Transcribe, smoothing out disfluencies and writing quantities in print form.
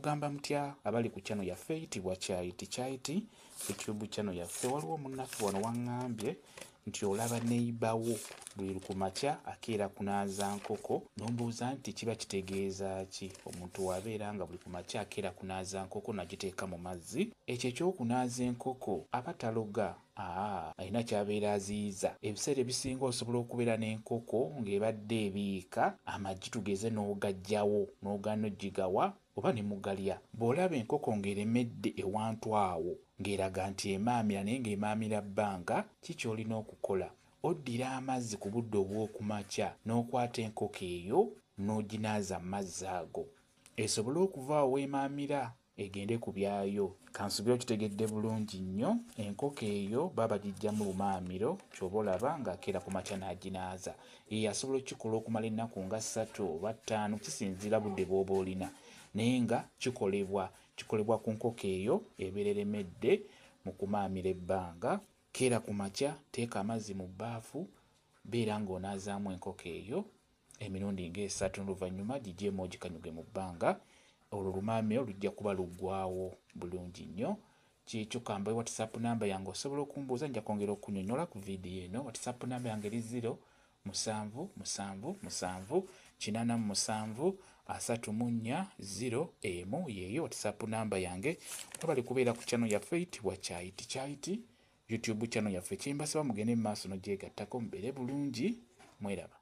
Mugamba mutya abali ku channel yaffe eyitibwa Kyayiti Kyayiti, YouTube channel yaffe. Waliwo munnaffe wano waŋŋambye nti olaba neighbor wo buli ku makya akeera kunaaza nkoko, n'ombuuza nti kiba kitegeeza ki omuntu wabeera nga buli ku makya akeera kunaaza nkoko n'agiteeka mu mazzi. Ekyo ekyokunaaza enkoko aba taloga, alina ky'abeera aziyiza. Ebiseera ebisinga osobola okubeera n'enkoko ng'ebadde ebiika amagi, tugeze n'ogaggyawo n'ogaana oggigawa oba ne mugalya. Bw'olaba enkoko ng'eremedde ewantu awo ng'eraga nti emaamira naye ng'emaamira bbanga, ki ky'olina okukola? Oddira amazzi ku budde obw'okumakya n'okwata enkoko eyo n'oginaaza mu mazzi ago esobole okuva awo weemaamira egende ku byayo. Kansubire okitegedde bulungi nnyo. Enkoko eyo baba bagiggyamu lumaamiro, ky'oba olaba ng'akeera ku makya n'aginaaza. Ye asobola okukikola okumala ennaku nga 3 oba 5, kisinziira budde bw'oba olina, naye nga kikolebwa ku nkoko eyo ebeera eremedde mu kumaamira ebbanga. Keera ku makya, teeka amazzi mu bbaafu, beera ng'onaazaamu enkoko eyo emirundi ng'esatu, n'oluvannyuma gigyemu ogikanyuge mu bbanga. Olwo lumaamiro lujja kuba luggwawo bulungi nnyo. Kyekyo, kambawe WhatsApp namba yange, osobola okumbuuza, nja kwongera okunnyonnyola ku vidiyo eno. WhatsApp namba yange eri 0 7 7 7 87 34 0 1, yeeyo WhatsApp namba yange. Mwebale kubeera ku channel yaffe eyitibwa Kyayiti Kyayiti, YouTube channel yaffe. Kyembasaba mugende mu maaso n'ogyegattako, mubeere bulungi, mweraba.